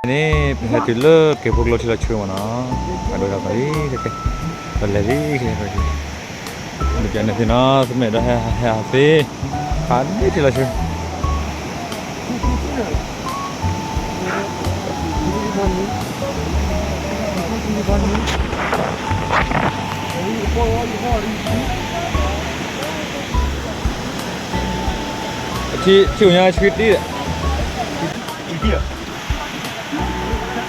န့ၣ် ပဟဲတုၤလၢက့ၤဖိကျိထံလီၤဆူမးနီၤ, အဒိဒၣ်ကီးလံ, ပလဲၤလံ, မ့ၢ်ကန့ၣ်သ့ၣ်နီၤ သမ့ၢ်ဒီးဟဲဟးသ့, ဟးန့ၢ်ထံလီၤဆူ ထံၣ်ညါဆူတံၢ်ဒီး,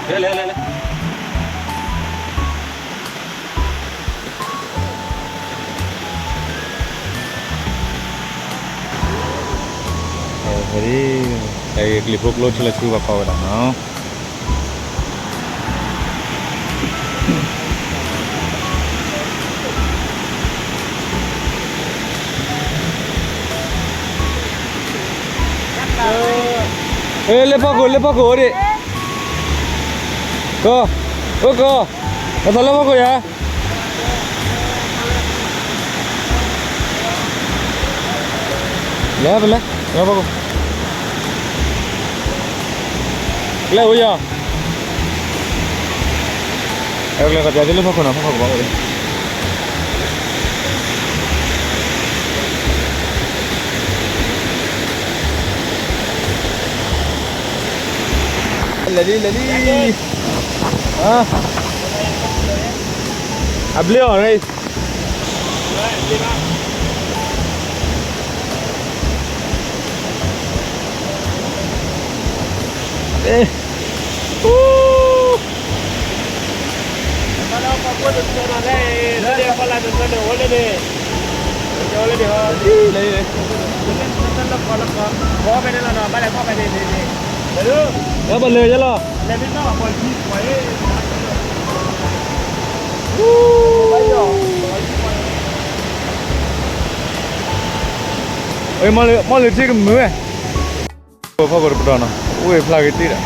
လဲၤလဲၤလဲၤလဲၤ က့ၤဖိကျိထံလီၤဆူဘၣ်ကီးဝဲဒၣ်နီၤ. လၢဖီခိၣ် လၢဖီခိၣ်အိၣ်ဒံး, ကီး, အိၣ်ကီး, အသးလၢဖီခိၣ်ယၤ လဲၤပလဲၤ, လဲၤဖီခိၣ်, ကျဲအိၣ်ယၤ, လဲၤကပျးသ့လၢဖီခိၣ်နီၤ, ဖီခိၣ်ကဘၣ်အိၣ်လံ. လဲၤလံ လဲၤလံ, အဘျ့အီၤန့ၣ် ဘၣ်လဲၤယလီၤ, မီၢ်လၢထံကမုာ်ဝဲ, ဖီခိၣ်တပတီၢ်နီၤ အိၣ်ဖျါဂ့ၤတ့ၢ်ဒီး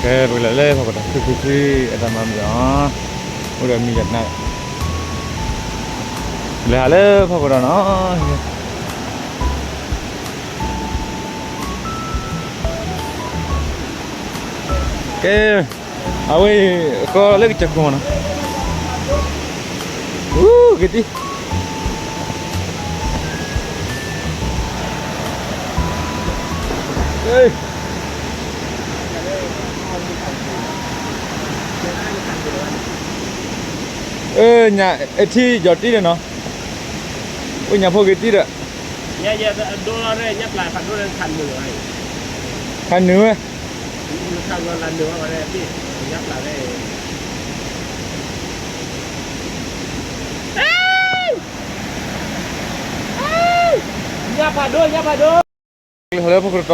ကဲ ပကလဲၤလၢဖီခိၣ်တၢ် ခုၣ်ခုၣ်ခုၣ် အတၢ်မၤမုာ်အီၤ အိၣ်ဒီးမံၤယၤနါ လဲၤဟးလၢဖီခိၣ်တၢ်နီၤ ကဲ အဝဲ ကီးလၢကစၢၢ်ခိၣ်မးနီၤ အူ က့ၤတံၢ် ညၣ်အထံယီၤတံၢ်ဒီးနီၤ အိၣ်ညၣ်ဖိက့ၤတံၢ်ဒီး ခါနုာ်ဝဲ ညၣ်ဖးဒိၣ် ညၣ်ဖးဒိၣ် လၢဖီခိၣ်တတ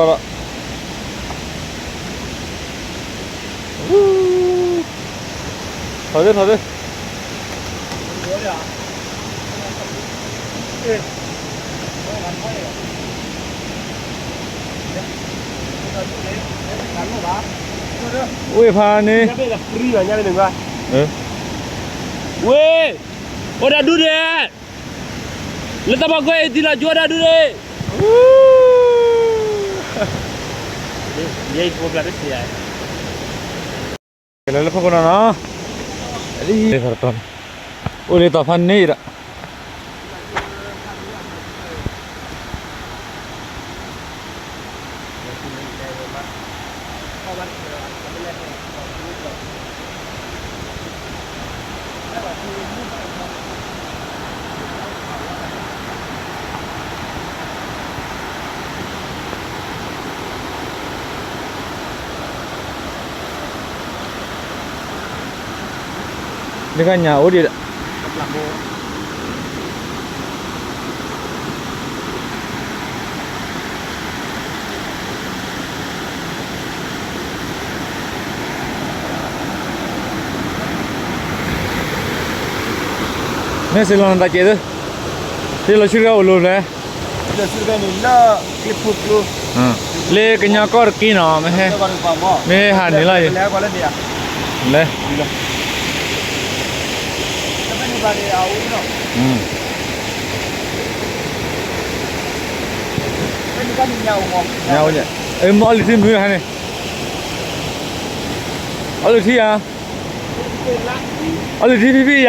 ီၤဒီး ထီၣ်သ့ ထီၣ်သ့ ဝ့ၢ်ဖးန့ၣ် ဝ့ၢ် အိၣ်တၢ်ဒူၣ်ဒံး လၢတၢ်ဘၣ်ကွဲးအံၤ တံၢ်လီၤကၠိတၢ်ဒူၣ်န့ၣ် ယဲအံၤဖိကျါတစံးယါ ကလဲၤလၢဖီခိၣ်နီၤနီၤ လံ အိၣ်လၢတီၤဖးန့ၣ်ဒီး နကညၣ်အိၣ်ဒံးဒီး မ့ၢ်စ့ၢ်လီၤနတၢ်ကဲးသ့, တ့ၢ်လီၤဆူတဂၤအိၣ်လီၤဖျဲၣ်, လၢကညီကီၢ်တက့ၢ်နီၤ, မ့ၢ်ဟဲဟးန့ၣ်လီၤ, လဲၤ, ညါအိၣ်ညါ, အမ့ၢ်အီလုၢ်ထံမုၢ်ဟါန့ၣ်, အီလုၢ်ထံဧါ, အီလုၢ်ထံဖံဖံယၤ, အီလုၢ်ထံဖံယၤ,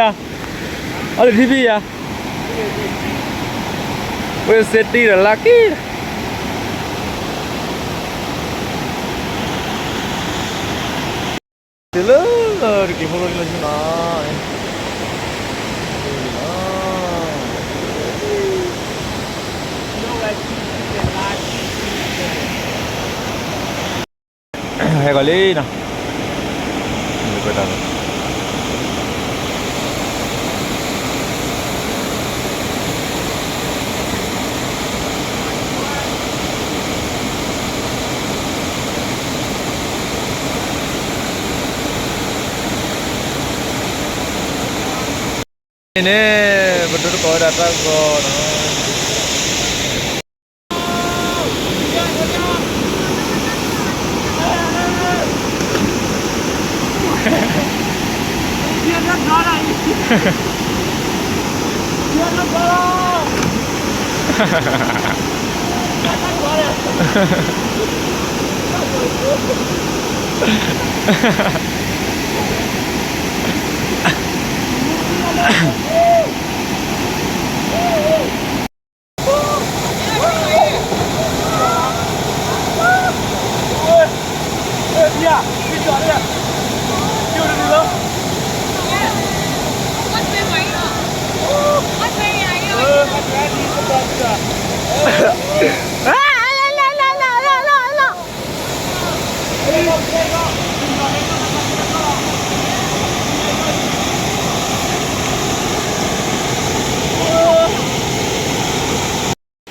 ဝဲစ့တံဒီးလါက့ဒီး တုၤလၢတက့ၤဖိလီၤလၢဆူနီၤ, ဟဲကီးလံနီၤ. န့ၣ်န့ၣ် ပဒိတကိးဝဲဒၣ်တၢ်ဂီၤနီၤ.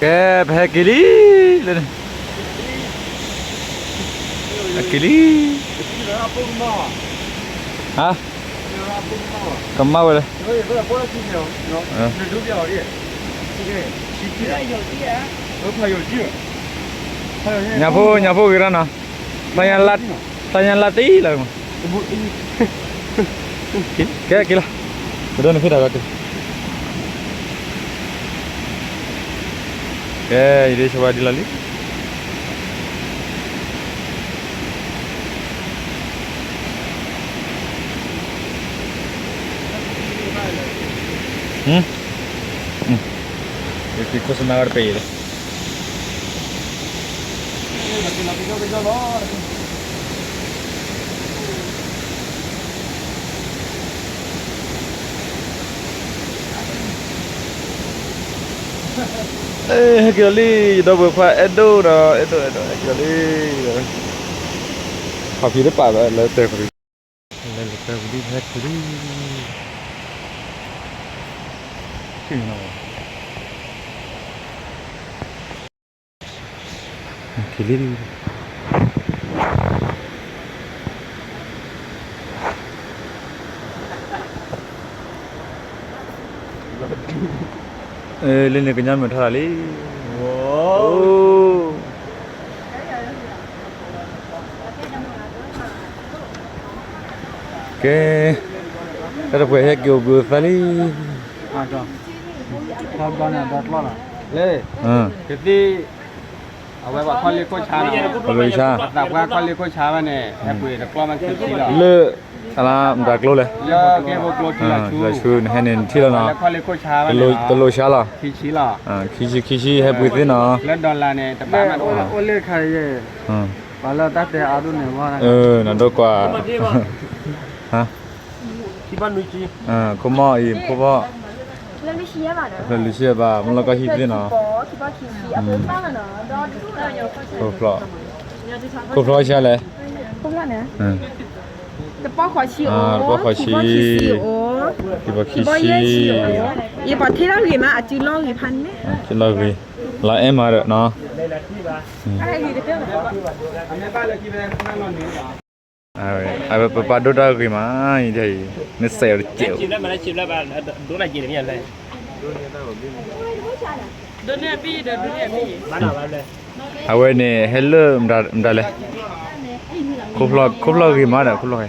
ကဲ ပဟဲက့ၤလံ, လၢန့ၣ်, ဟဲက့ၤလံ, ဟါ, ကမၣ်ဝဲလဲၣ်, ညၣ်ဖိ ညၣ်ဖိဂ့ၤရၣ်နီၤ, သးညါလၢတံၢ်လၢမး, ကဲက့ၤလီၤ, ပဒိးန့ၣ်ဖံတၢ်ဂီၤက့ၤ, ကဲ ယဒ်ဆိဝဲဒ်လီၤလံ. ယက့ၤခိၣ်စနါဝဲတပဲအံၤလီၤ. ဟဲက့ၤလီၤလံ, ယဒီပုၢ်ခွါအဲၣ်ဒိၣ်ဒီး အဲၣ်ဒိၣ် အဲၣ်ဒိၣ် ဟဲက့ၤလီၤလံ, ခီၣ်ဖံးတပာ်ဘၣ်လၢတဲခီၣ်ဖံး, လဲၤလၢတဲဝံၤလံ ဟဲက့ၤလံ, ထံၣ်နီၤ, က့ၤလံ. လၢန့ၣ်ကညီမုၢ်ထီၣ်တၢ်လံ, ကဲ, တၢ်တပှဲၤဟဲက့ၤအိၣ်ဘှံးအိၣ်သါလံ, လၢ ကသံၣ် အဝဲပှၤခီၣ်လ့ၢ်ခိၣ်ဆါနီၤ, ပသးပှၢ်ခီၣ်လ့ၢ်ခိၣ်ဆါဝဲန့ၣ် ဟဲပှ့ၤတကျီၢ်မးခံဆံလီၤ, လၢ အလါမတၤကျိလဲၣ်, လၢကျဲဖိကျိထံလီၤဆူ, လၢဆူနဟဲန့ၣ်နထံၣ်လီၤနီၤ, လၢခီၣ်လ့ၢ်ခိၣ်ဆါဝဲန့ၣ် တလိၤဆါလီၤ, ခံဆံလံ, ခံဆံ ခံဆံဟဲပှ့ၤသ့နီၤ, လၢ dollar န့ၣ် တဘၣ်မးတအိၣ်လီၤ, ပှၤလၢတၢ်တဲအါဒိၣ်န့ၣ်ဝဲ, နဒိကွၢ် ခိၣ်မီၢ်အံၤ ဖိဖီၣ်, ဖျၢၣ်လွံၢ်ဆံဘၣ်, မ့ၢ်လီၤကီၢ်ဟံၣ်သ့နီၤ, ခိၣ်ဖျီၣ်ဆါလဲၣ်, တပီၢ်ဃီးဆံ, တပီၢ်ဃီးဆံ, ခံပီၢ်ခံဆံ, ယပှၤထံၣ်လီၤဂ့ၤမး အစုလီၢ်ဂ့ၤဖးန့ၣ်, စုလီၢ်ဂ့ၤ, လီၤအဲၣ်မးဒီးနီၤ. အဝဲပပၢ်ဒိၣ်တၢ်ဂ့ၤမး, နစဲးအီၤတစဲး, အဝဲန့ၣ် ဟဲလၢမတၤလဲၣ်, ခိၣ်ဖျီၣ်ဂ့ၤမးဒီး ခိၣ်ဖျီၣ်ဂ့ၤ,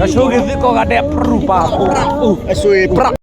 ယဆိၣ်ဂ့ၤသုကိးဂၤဒဲး ပြူၢ်ပၢ်ပူၤ အဆိၣ်ဂ့ၤပြၢ်